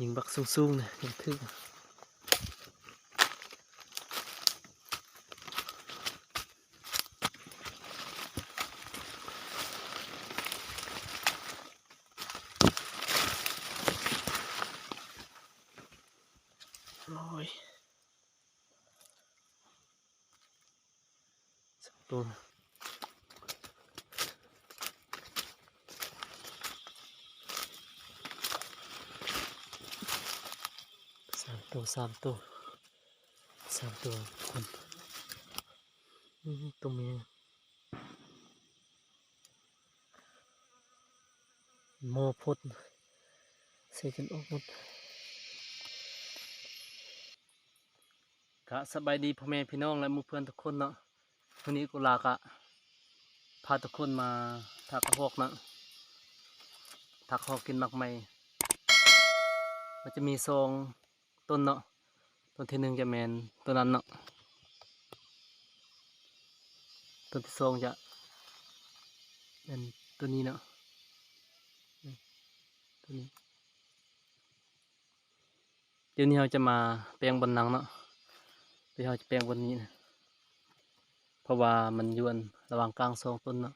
ຍິງບັກສູງໆນະ ຍັງຖືກ. ໂອ້ຍ ສາມໂຕ ສາມໂຕ ສາມໂຕ ສາມໂຕທຸກຄົນ. ອືມ ຕົວເມຍ ໝໍ້ພົດໃສ່ກັນອອກໝົດ. ກະສະບາຍດີພໍ່ແມ່ພີ່ນ້ອງ ແລະ ໝູ່ເພື່ອນທຸກຄົນເນາະ. ມື້ນີ້ກູລາກະພາທຸກຄົນມາຖາກະຮອກເນາະ, ຖາກະຮອກກິນໝາກໄມ້. ມັນຈະມີສອງຕົ້ນເນາະ, ຕົ້ນທີໜຶ່ງຈະແມ່ນຕົ້ນນັ້ນເນາະ, ຕົ້ນທີສອງຈະແມ່ນຕົ້ນນີ້ເນາະ, ອືມ ຕົ້ນນີ້. ດຽວນີ້ເຮົາຈະມາແປງບ່ອນນັ່ງເນາະ, ດຽວເຮົາຈະແປງບ່ອນນີ້ນະ ເພາະວ່າມັນຢູ່ອັນລະຫວ່າງກາງສອງຕົ້ນເນາະ.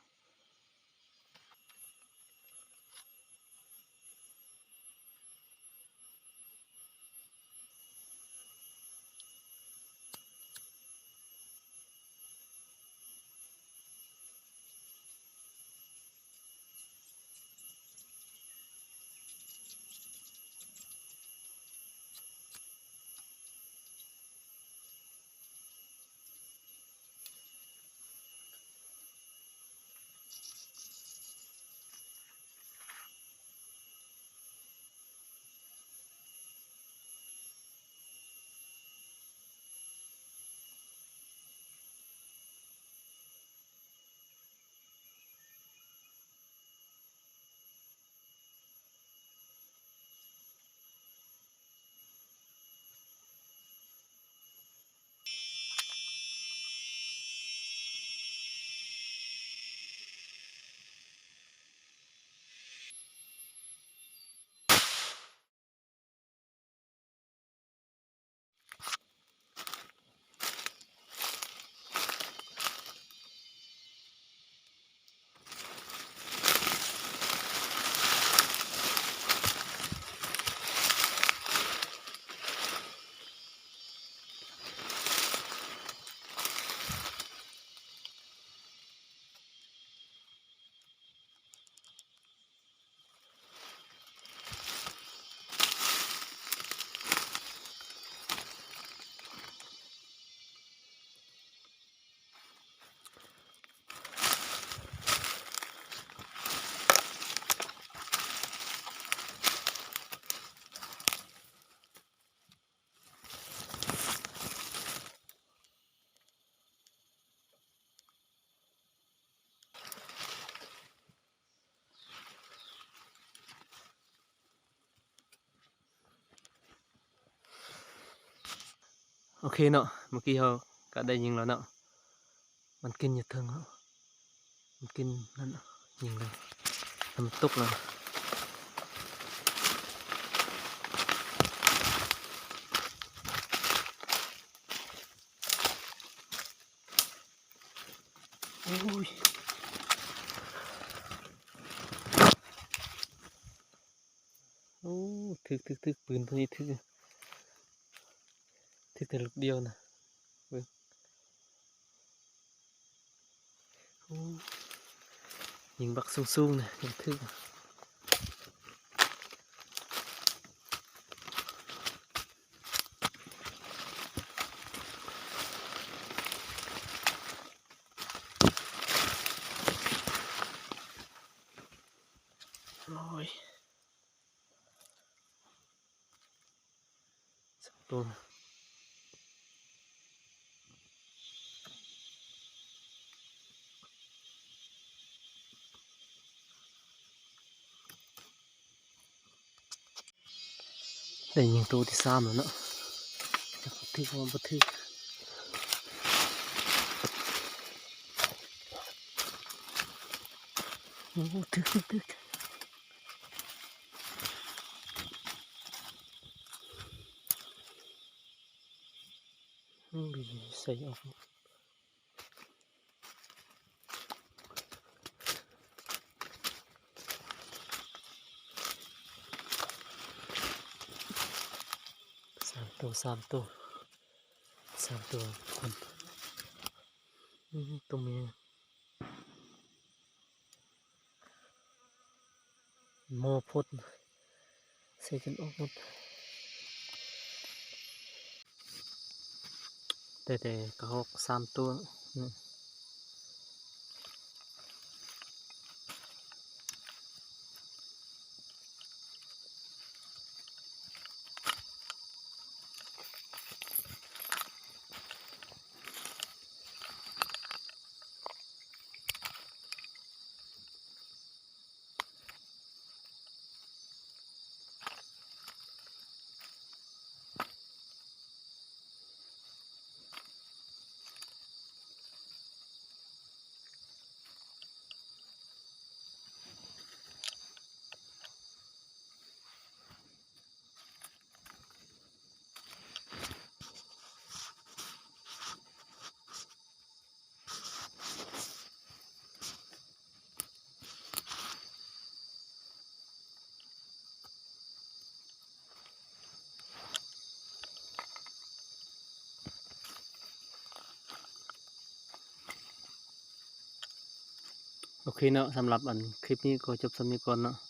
ໂອເຄເນາະ, ເມື່ອກີ້ເຮົາກະໄດ້ຍິງແລ້ວເນາະ, ມັນກິນຢູ່ເທິງເນາະ, ມັນກິນນັ້ນເນາະ, ຍິງແລ້ວ ແລ້ວມັນຕົກແລ້ວ. ໂອ້ຍ ໂອ້ ຖືກ ຖືກ ຖືກ ປືນໂຕນີ້ຖືກ ຖືກແຕ່ລູກດຽວນະ ເບິ່ງ. ໂອ້ ຍິງບັກສູງໆນະ ຍັງຖືກ. ໂອ້ຍ ສອງໂຕ. ໄດ້ຍິງໂຕທີສາມແລ້ວເນາະ, ຈັກຖືກບໍ່ ບໍ່ຖືກ. ໂອ້ ຖືກ ຖືກ ຖືກ. ອືມ ບີໃສ່ອອກ ສາມໂຕ ສາມໂຕ ສາມໂຕ ທຸກຄົນ. ອືມ ໂຕເມຍ ໝໍ້ພົດ ໃສ່ຈົນອອກໝົດ ແຕ່ ແຕ່ກະຮອກສາມໂຕ. ໂອເຄເນາະ ສຳລັບອັນຄລິບນີ້ກໍຈົບສ່ຳນີ້ກ່ອນເນາະ.